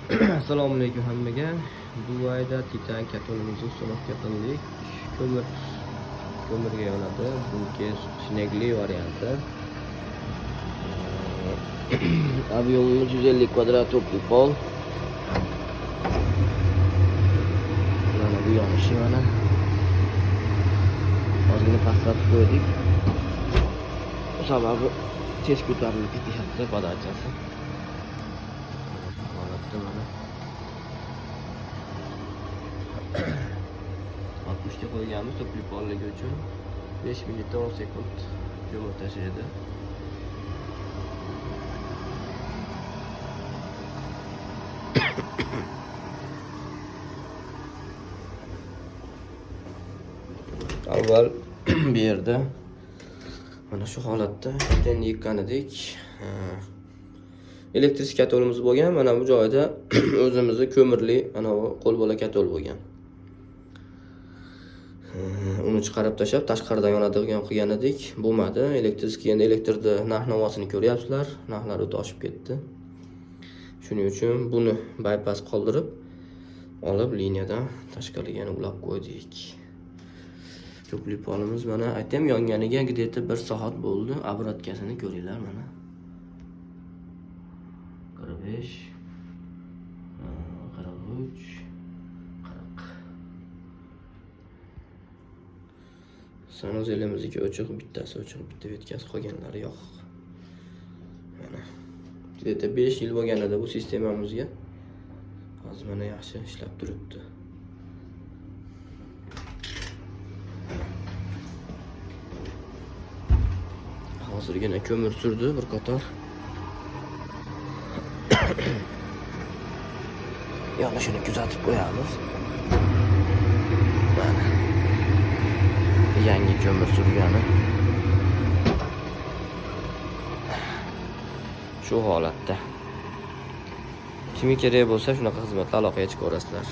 Assalomu alaykum hammaga. Dubayda Titan katonimizni установка qildik. Ko'mirga yonadi. Buniki shnegli varianti. Объем imiz 150 kvadrat, тёплый pol. Mana bu yonishi mana. Ozgina pastlatib qo'ydik. Sababi tez ko'tarilib ketyapti подача si. Holatda mana 60 ga qo'yganmiz тёплый polligi uchun. 5 minutda 10 sekund ko'mir tashlaydi. Avval bu yerda mana shu holatda tenni yiqqan edik. Elektrik котёл imiz bo'lgan, mana bu joyda o'zimizni ko'mirli ana bu qo'lbola котёл bo'lgan. Uni chiqarib tashlab tashqaridan yonadigan qilgan edik. Bo'lmadi. Elektrik, endi elektrda narx navosini ko'ryapsizlar. Narxlar o'ta oshib ketdi. Shuning uchun buni bypass qoldirib olib liniyadan tashqariga yana ulab qo'ydik. Тёплый polimiz mana aytayim, yonganiga где-то 1 soat bo'ldi. Обратка sini ko'ringlar mana. 45, 43, 40. Санузел imizniki o'chiq, bittasi o'chiq, bitta ветка si, qolganlari yoqiq. Mana где-то 5 yil bo'lgan edi bu sistemamizga. Hozir mana yaxshi ishlab turibdi. Hozirgina ko'mir surdi bir qator. Yonishini kuzatib qo'yamiz. Mana yangi ko'mir surgani. Shu holatda. Kimga kerak bo'lsa, shunaqa xizmatlar aloqaga chiqaverasizlar.